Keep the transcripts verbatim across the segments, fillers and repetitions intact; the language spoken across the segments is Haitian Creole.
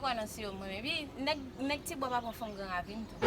Mwen nan si yo mwen, epi nèg, nèg Tibwa pa pran fanm Gran Ravin tou.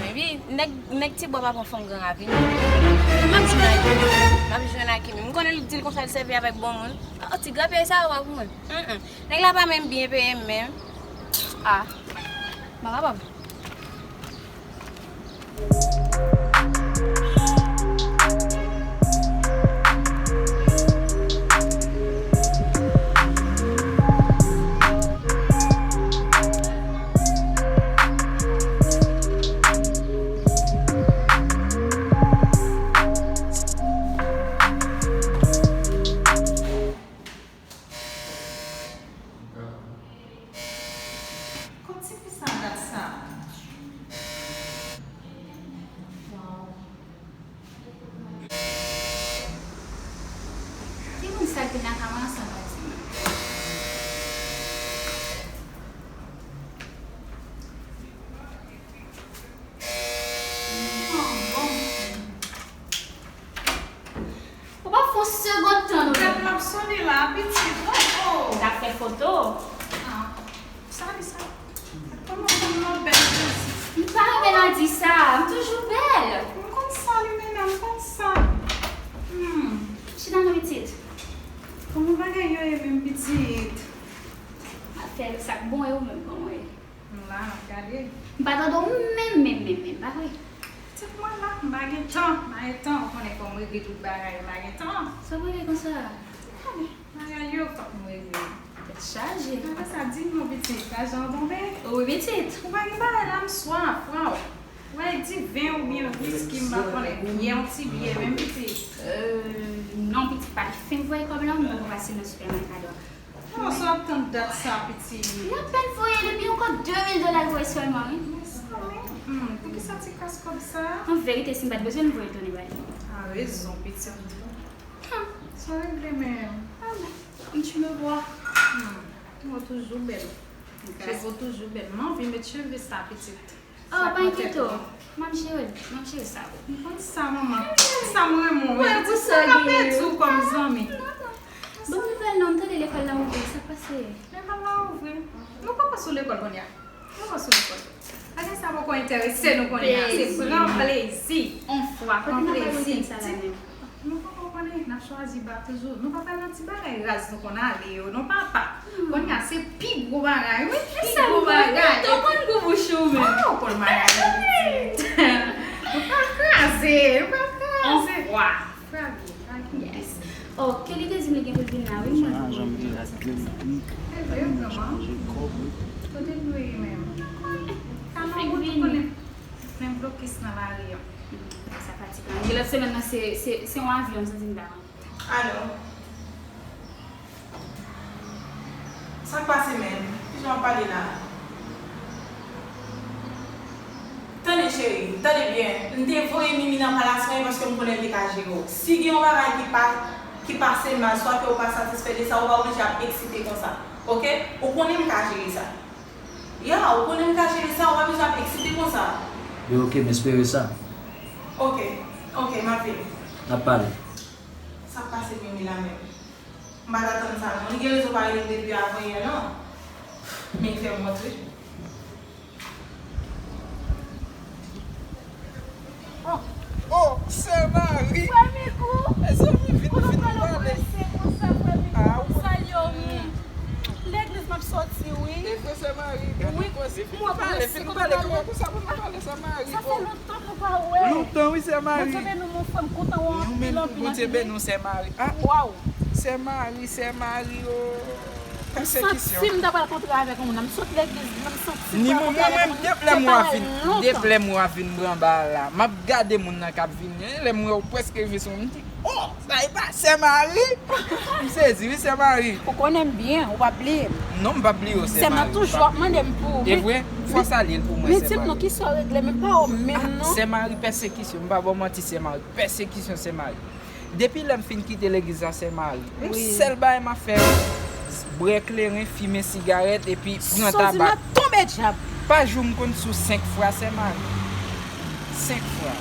Epi nèg, nèg Tibwa pa pran fanm Gran Ravin. M ap jwenn ak Kimi. M ap jwenn ak Kimi. M konnen li di l konsa, li sèvi avèk bon moun. O, ti gran peyi sa yo pa pou mwen. Mm, mm. Nèg la pa menm byen peye m menm. Ah. M pa kapab. Kot tifi sa dat sa? Waw. Ki moun sa k vin lakay mwen ansanm ak timoun? Ou pa fè yon segond tan non. Gad m ap sone la, pitit. Oh, oh. N ap fè foto. Ah, sa li sa? Kòman fanm nan bèl konsa? M pa renmen nan di sa, m toujou bèl. M konn sa li menm, m konn sa. Hmm. Chita non pitit. Kòman bagay yo ye menm pitit? M ap fè sa k bon e ou menm kòman w ye? M la, m ap gade. M pa tande w menm, menm, menm, menm, pa vre? Tèt mwen la, m pa gen tan, m pa gen tan, ou konnen fò m regle tout bagay, m pa gen tan. Sa w regle konsa? Gade, bagay yo, fòk m regle. Tèt chaje. Apre sa, di m non pitit, lajan an tonbe? Wi pitit. Ou pa gen bagay la, m swaf, waw. Ou bay diven oubyen wiski, m pa konnen, byè, yon ti byè, menm pitit. Euh, non pitit, pa gen fen voye kòb la, m poko pase nan sipèmakè a. Oh, sa w ap tann dat sa, pitit? Li apèn voye depi yon kòb de mil dola l voye sèlman, wi. Hmm, poukisa ti kras kòb sa? An verite, si m pa t bezwen l, m voye l tounen ba li. A rezon, pitit. Hmm. Sa regle menm. Ah, bon. Comme tu me vois. Hmm. Ou toujou bèl. Cheve w toujou bèl. M anvi met cheve sa, pitit. Oh, pa enkyete w. M ap jere l. M ap jere sa pou ou. M konn sa, manman. Sa m renmen w. Mwen di sa m ka pèdi w kòm zanmi. Bon nouvèl non, m tande lekòl la ouvri. Sa k pase? Lekòl la ouvri. Nou poko sou lekòl kounye a. Nou poko sou lekòl. Bagay sa poko enterese nou kounye a. Se pran plezi. On fwa. Kote n ap al weekend sa la menm? Nou poko konnen, n ap chwazi ba toujou. Nou pa pral nan ti bagay raz nou konn ale yo, non, papa. Kounye a, se pi gwo bagay, wi, pi gwo bagay. Ou konn gou bouch ou menm. Oh, ou konn bagay yo, pitit. Nou pral kraze, nou pral kraze. Frape, frape. Yes. Oh, Kelly te di m li gen pou l vin la, wi, mwen. Kote nou ye menm? Kanal wout ou konnen. Men blokis nan lari an. Sa fatigan. Epi lòt semèn nan, se, se, se yon avyon, m santi m ta pran. Alo. Sa k pase, menm? Kijan w ap pale la? Tande, cheri, tande byen. M te voye Mimi nan palas mwen paske m konnen l te ka jere w. Si gen yon bagay ki pa, ki pase mal, swa ke w pa satisfè de sa, ou pa oblije ap eksite konsa. Oke? Ou konnen m ka jere sa. Ya, ou konnen m ka jere sa, ou pa bezwen ap eksite konsa. Yo, oke, m espere sa. Oke, oke, m ap vini. N ap pale. Sa k pase Mimi la menm? M pa t atann sa non. Li gen rezon pa rele m depi avanyè non. Men li fè m wont wi. Oh, oh, Sè Mari! Frè Mikou! Mezanmi, vin, vin nou pale. Kote w prale w prese konsa, frè Mikou? Ah, m salye w wi. Legliz m ap sòti wi. E vre, Sè Mari, gade kòzi, vin nou pale, vin nou pale. Kòman konsa pou nou pale, Sè Mari? Sa fè lontan nou pa wè. Lontan wi, Sè Mari. Bondye beni w, mon frè, m kontan wè w anpil, anpil, anpil. Bondye beni w, Sè Mari. Ah, waw! Sè Mari, Sè Mari, oh. M santi m ta pral kontre avèk yon moun. M sot legliz, m santi m pral kontre avèk yon moun. Ni mwen, mwen menm, depi lè mwen vin, depi lè mwen vin pran ba la, m ap gade moun nan k ap vini. Lè mwen wè w prèske rive sou mwen, m di, oh, sa e pa Sè Mari? M sezi wi, Sè Mari. Ou konnen m byen, ou pa bliye m. Non, m pa bliye w, Sè Mari. Sè m nan toujou ap mande m pou ou. E vre? Fò w salye l pou mwen, Sè Mari. Men di m non, kisa w regle, men pa w menm non. Sè Mari, pèsekisyon, m pa ba w manti, Sè Mari. Pèsekisyon, Sè Mari. Depi lè m fin kite legliz la, Sè Mari, yon sèl bagay m ap fè, bwè kleren, fimen sigarèt, epi pran tabak. Sòzi nan tonbe dyab. Pa jou m konn sou senk fwa, Sè Mari. Senk fwa.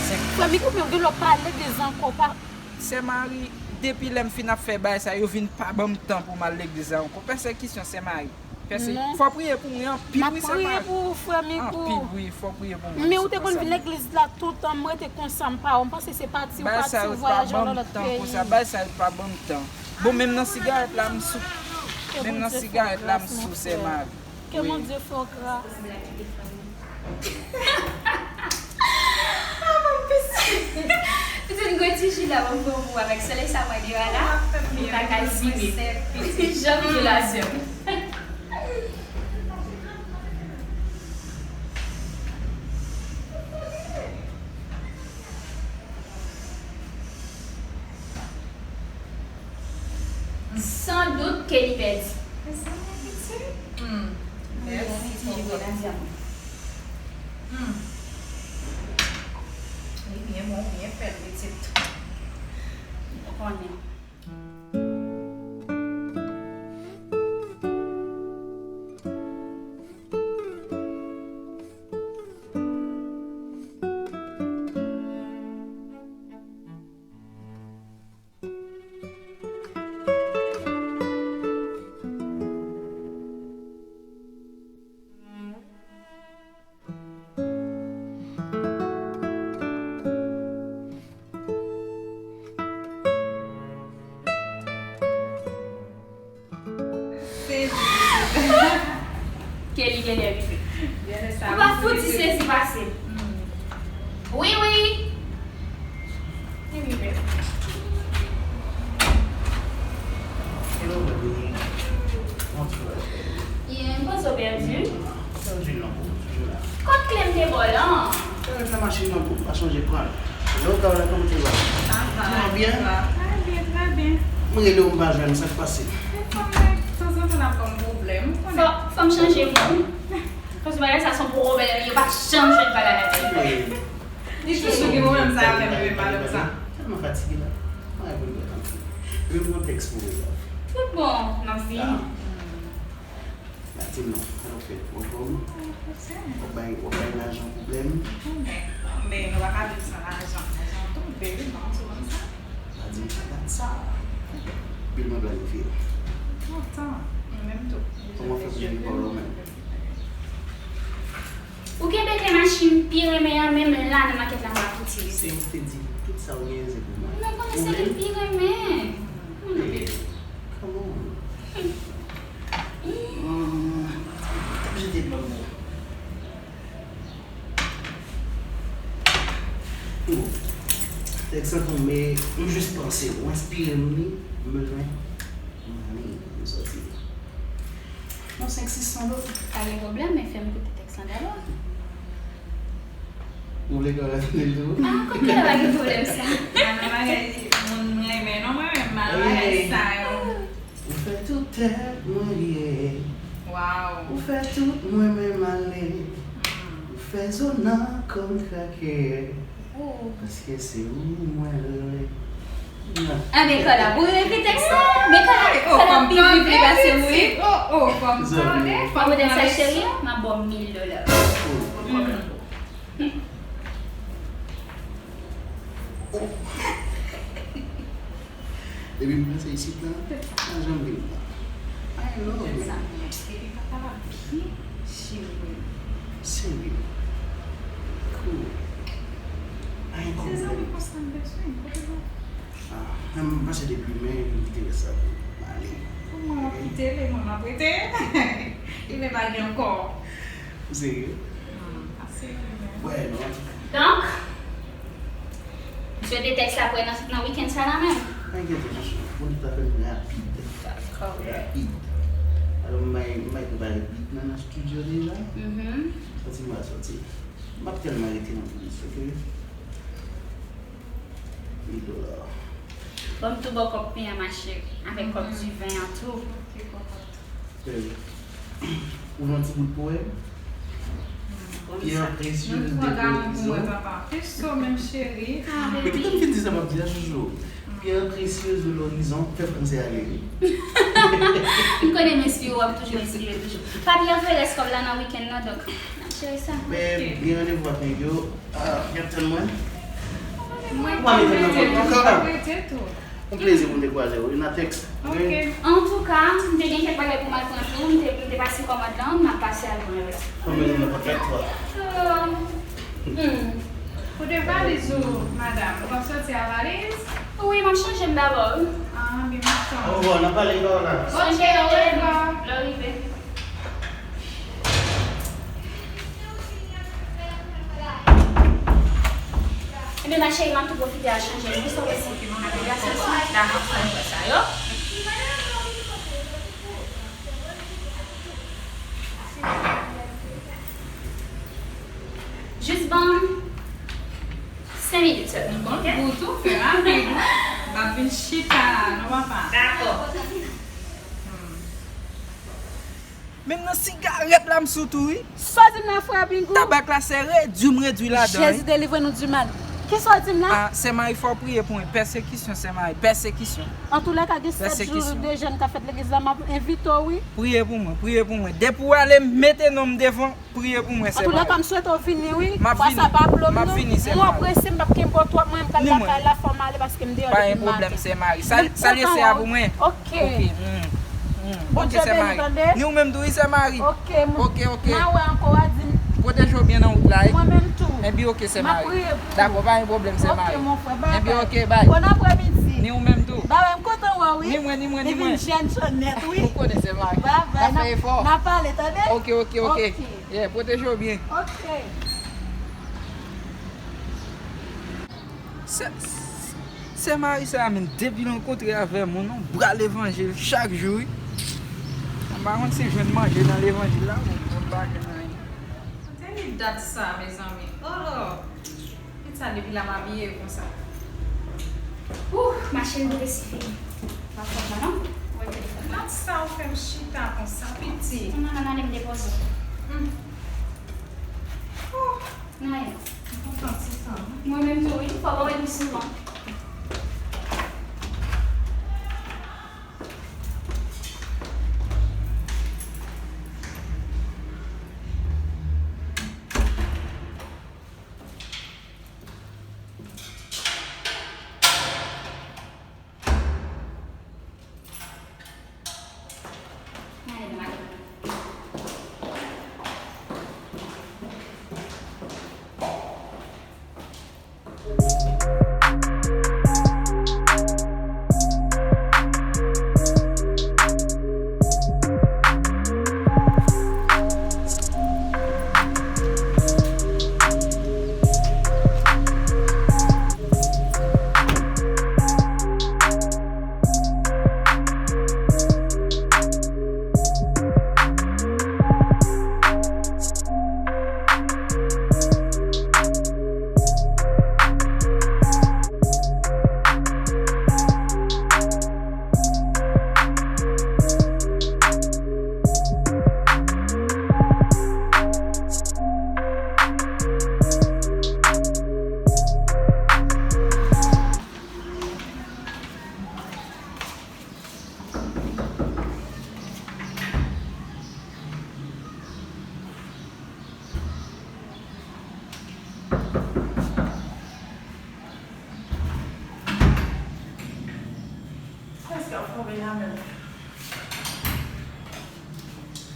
Senk fwa. Frè Mikou, men w gen lè w pa al legliz ankò, pa. Sè Mari, depi lè m fin ap fè bagay sa, yo vin pa ban m tan pou m al legliz la ankò. Pèsekisyon, Sè Mari. Pèse, fò w priye pou mwen anpil wi, Sè Mari. M ap priye pou ou, frè Mikou. Anpil wi, fò w priye pou mwen. Men ou te konn vin legliz la toutan, m rete konsa, m pa wè w. M panse se pati ou pati, ou vwayaj al nan lòt peyi. Bagay sa yo pa ban m tan konsa, bagay sa yo pa ban m tan. Bon, menm nan sigarèt la, m sou. Menm nan sigarèt la, m sou, Sè Mari. Ke Bondye fè w gras. Ah, bon, pis. Pitit, gwo ti ji la, bon, bon, bon, avèk solèy sa mwen deyò la, m pa ka zibe. Pitit, janm di la, sè m. San dout ke li pèdi. Mezanmi, pitit. Hmm. Mèsi, tonton. Hmm. Li byen bon, byen fè l, pitit. Ou konnen. Sezi. Ke li genlè rive. Ou pa fouti sezi pase. Wi, wi. Li rive. Hello, baby. Kòman w ye? Byen, kote w pèdi? Kot kle m te ba w lan? Nan machin nan tou, m pa sonje pran l. Lè w ka la, kòman w ye? Sa va, sa va. Trè byen, trè byen. Mwen rele w, m pa jwenn, sa k pase? Men fanm nan, tanzantan, l ap ban m pwoblèm, ou konnen. Fò, fò m chanje fòm. Paske bagay sa se yon pwoblèm, yo pa janm jwenn bagay la di. Li toujou gen pwoblèm sa avè m, men malèz sa. Tèlman fatige la. Mwen reponn byen anpil. Menm yon tèks pou ou la. Tout bon, n ap vini. Matin non, sa nou fè? Ou anfòm? W ap bay, w ap bay lajan pwoblèm? Men, nou pa ka viv san lajan. Lajan tonbe wi, non, sou konn sa. Pa di m sa, pa di sa. Bil mwen planifye. Kontan, mwen menm tou. Kòman w fè pou gen epòl ou menm? Ou kenbe kle machin m pi renmen an, menm la nan makèt la m pa fouti li. Se ou ki te di m tout sa ou genyen se pou mwen. Mwen konnen se li m pi renmen. Mwen renmen. Come on. Hum, jete dlo m. Bon, tèks lan tonbe, m jis panse, ou enspire m li, m bezwen, m annik, m sòti. Yon senk sis san dola. Pa gen pwoblèm, men fè m koute tèks lan dabò. Ou vle ke w rakonte l tou? Ah, kòm ki lè pa gen pwoblèm sa? Mwen bagay moun m renmen, non, mwen menm, mwen bagay sa yo. Ou fè tout tèt mwen ye. Waw. Ou fè tout mwen menm ale. Ou fè zòn nan kòm krake. Paske se ou mwen rele. Ah, men Carla, pou repete tèks la, men Carla, Carla pi viv li pase mwen. Oh, oh, fanm tande. Fò modèl sa, cheri, m ap ba w mil dola. Oh. Depi m pase isit la, m pa janm vin la. I love it. Epi papa la byen cheri. Serye. Cool. I ain't complaining. Se zanmi konsa m bezwen, kote nou? Ah, m pase depi men, m kite rès la pou m ale. Pou mwen, m ap kite l, e mwen, m ap rete. Li menm pa gen ankò. Ou serye? Hmm, ase menm. Wè, non. Donk, m swete tèks la prè nan, nan wikenn sa la menm. Pa enkyete, chouchou. Pou nou ta fè l rapid. Dakò. Rapid. Alò, m bay, m bay prepare bit nan, nan estidyo deja. Mhm. Sòti m al sòti. M ap tèlman rete nan plis, oke? Mil dola. Ban m tou ba w kòb pen an, ma chérie, avèk kòb diven an tou. Ok, cocotte. Bèl. Ou vle yon ti bout pou wè? Pierre précieuse de l'horizon. Papa. Peso, menm cheri. Ah, baby. Epi, m fin di sa, m ap di a, chouchou. Pierre précieuse de l'horizon, fè fransè ale, wi. M konnen, mesye, w ap toujou etidye toujou. Papi an fè rès kòb la nan wikenn nan, donk, n ap jere sa. Men, gen randevou ak nèg yo. Ah, y ap tann mwen. Mwen pa mete nan kont. Yon plezi pou m te kwaze w, wi, nan tèks. Ok. Antouka, m te gen kèk bagay pou m al pran tou, m te, m te pase kòmand lan, m ap pase al pran yo la. Konbyen nou nan kontak, twa? Euh, hmm. Kote valiz ou, madanm? Ou p ap soti a valiz? Wi, m ap chanje m dabò, wi. Ah, byen, m ap tann. Ovwa, n ap pale lè w la. Ok, ovwa. Lè w rive. Ebyen, ma chérie, m ap tou pwofite al chanje l, wi, sa w wè si m ap regrese sou davan fòm sa yo. Jis ban m senk minit sèlman, oke? Bon, gou tou, fè rapid, wi. M ap vin chita la, non, papa. Dakò. Hmm. Menm nan sigarèt la, m sou tou, wi. Sa w di m nan, frè Bingou? Tabak la sere, di m redui ladan, wi. Jezi delivre nou du mal. Kisa w di m la? Ah, sè Mari, fò w priye pou mwen. Pèsekisyon, sè Mari, pèsekisyon. Antoulèka, gen sèt jou de jèn k ap fèt legliz la, m ap envite w, wi. Priye pou mwen, priye pou mwen. Depi w ale, mete non m devan, priye pou mwen, sè Mari. Antoulèka, m swete w vini, wi. M ap vini. Pase pa pwoblèm, non. M ap vini, sè Mari. Mwen prese, m p ap kenbe w twòp, mwen, m pral lakay la, fò m ale, paske m deyò depi maten. Pa gen pwoblèm, sè Mari. Sal-, salye sè a pou mwen. Ok. Ok, hmm, hmm. Ok, sè Mari. Ni ou menm tou, wi, sè Mari. Ok, ok. N a wè ankò, w a di m. Pwoteje w byen nan wout la, wi. Mwen menm tou. Enben, ok, sè Mari. M ap priye pou ou. Dakò, pa gen pwoblèm, sè Mari. Ok, mon frè, babay. Enben, ok, bay. Bon aprèmidi. Ni ou menm tou. Babay, m kontan wè w, wi. Ni mwen, ni mwen, ni mwen. Li vin jèn, chonèt, wi. Ou konnen, sè Mari. Babay, n a fè efò. N a pale, tande? Ok, ok, ok. Ok. Yeah, pwoteje w byen. Ok. Sè, sè Mari sa a menm, depi l rankontre avè m, on non, bra levanjil chak jou, wi. M pa konn si l jwenn manje nan levanjil la, ou m pa jwenn anyen. Kote li dat sa, mezanmi? Oh! Kit sa, depi la m abiye konsa. Ouh, ma chérie, nou resi fini. Pa fòt mwen, non? Ou wè telefòn nan. Gad sa ou fè m chita konsa, piti. Non, non, non, ale m depoze w. Hmm. Oh. Nan anyen. M kontan ti tan. Mwen menm tou, wi. Fò w wè m souvan.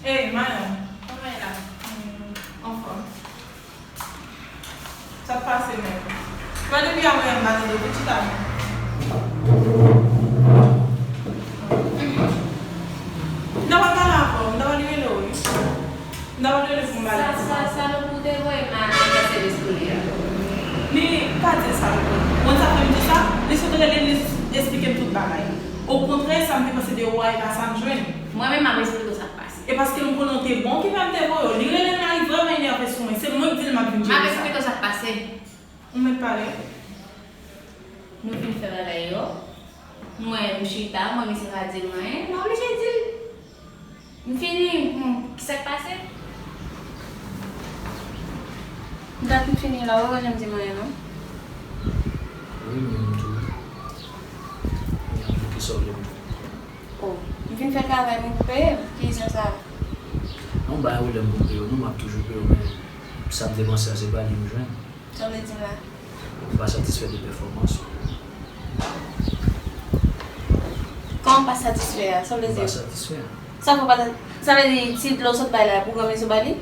Ey, Mayon. Kòman e la? Hmm, anfòm. Sa k pase menm? Gade depi a mwen m pa tande w, vin chita non. M ta pral pale avè w, m ta pral rele w wi. M ta pral rele pou m pale. Sa, sa, sa salopri te voye m a anivèsè Leslie a. Li pa di l salopri. Ou konn sa fè m di sa? Li sot rele m, li esplike m tout bagay. Okontrè, sa m te panse de ou a, e pa sa m jwenn. Mwen menm, m ap esplike w sa k pase. E paske m konnen w te bon ki fè m te voye w. Li rele m la, li vrèman enève sou mwen. Se mwen k di l m ap vin jere sa. M ap esplike w sa k pase. Ou mèt pale. Nou fin fè bagay yo. Mwen, m chita, mwen, misye pa di m anyen. M oblije di l. M fini, hmm, ki sa k pase? M ta fin fini la, ou pa janm di m anyen, non? Wi, men m tou. Men ki sa w vle m di? Oh, m fin fè travay mwen pou peye m. Ki zen sa? Non, ba yo lè m pou peye w, non, m ap toujou peye w, men sa m te panse a, se pa li m jwenn. Sa w vle di m la? Ou pa satisfè de pèfòmans ou. Kòman w pa satisfè a? Sa w vle di? Ou pa satisfè. Sa fè w pa sa, sa vle di ti dlo w sot bay la, pwograme sou bay li?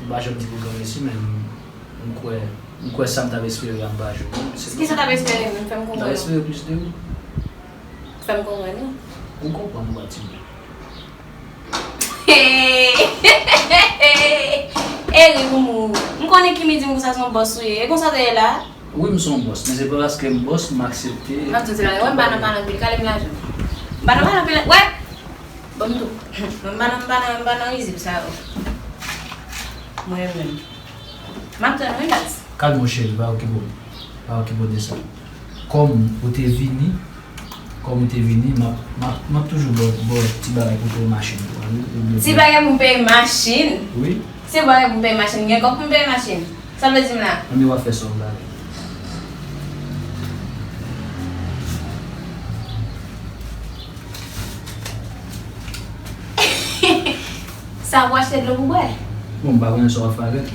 M pa janm di pwograme si, men m, m kwè, m kwè sa m t ap espere a m pa jwenn. Kisa w t ap espere menm? Fè m konprann. M t ap espere plis de ou. Fè m konprann wi. Ou konprann ou pa timoun. Eri pou mou. M konnen Kimi di m konsa se yon bòs ou ye. E konsa w te ye la? Wi, m se yon bòs, men se pa paske m bòs m aksepte. M ap di w se la, wè m pa nan pale anpil, kale m lajan. M pa nan pale anpil, wè! Ban m tou. M pa nan, m pa nan, m pa nan rizib sa yo. Mwen menm. M ap tann wi, baz. Kalme w cheri, pa okipe w. Pa okipe w de sa. Kòm ou te vini, kòm ou te vini, m ap, m ap, m ap toujou ba w, ba w ti bagay pou w peye machin ou an, wi, oubyen... Ti bagay pou m peye machin? Wi. Se bagay pou m peye machin, m gen kòb pou m peye machin. Sa w vle di m la? Anben w ap fè sa w vle avè m. Sa pou achte dlo pou bwè? Bon, m pa konnen sa w ap fè avè l.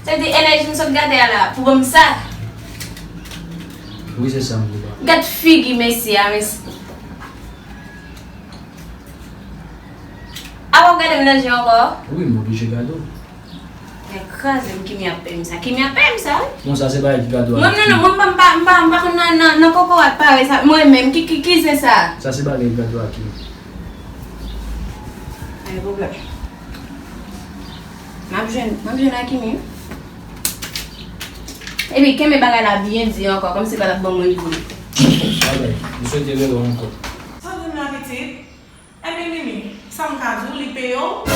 Sa vle di enèji m sot gade a la, pou ban m sa? Wi, se sa m vle ba w. Gad figi mesye a, mesye. A w ap gade m nan je ankò? Wi, m oblije gade w. Nèg kraze m, Kimi ap peye m sa. Kimi ap peye m sa, wi. Bon, sa se bagay ki gade w ak Kimi. Mwen, non, non, mwen, m pa, m pa, m pa, m pa konn nan, nan, nan kokorat parèy sa. Mwen menm, ki, ki, ki zen sa? Sa se bagay ki gade w ak Kimi. Pa gen pwoblèm. M ap jwenn, m ap jwenn ak Kimi. Epi, kenbe bagay la byen di ankò, kòmsi pa t ap ban mwen di. Bagay, m swete rele w ankò. Sa w di m la, pitit? Enben, Mimi, sa m ka di w, li peye w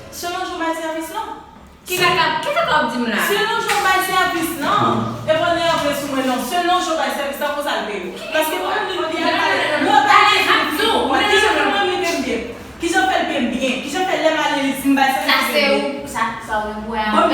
selon jan w bay sèvis lan. Ki kaka, ki kaka w ap di m la? Selon jan w bay sèvis lan. E pa nève sou mwen, non. Selon jan w bay sèvis lan, konsa l peye w. Paske mwen menm li peye m, mwen pa di w, mwen di w, mwen menm li peye m byen. Kijan fè l peye m byen? Kijan fè lè m ale li di m bay sèvis li peye m byen? Sa se ou, sa, sa ou menm pou wè a. Bon,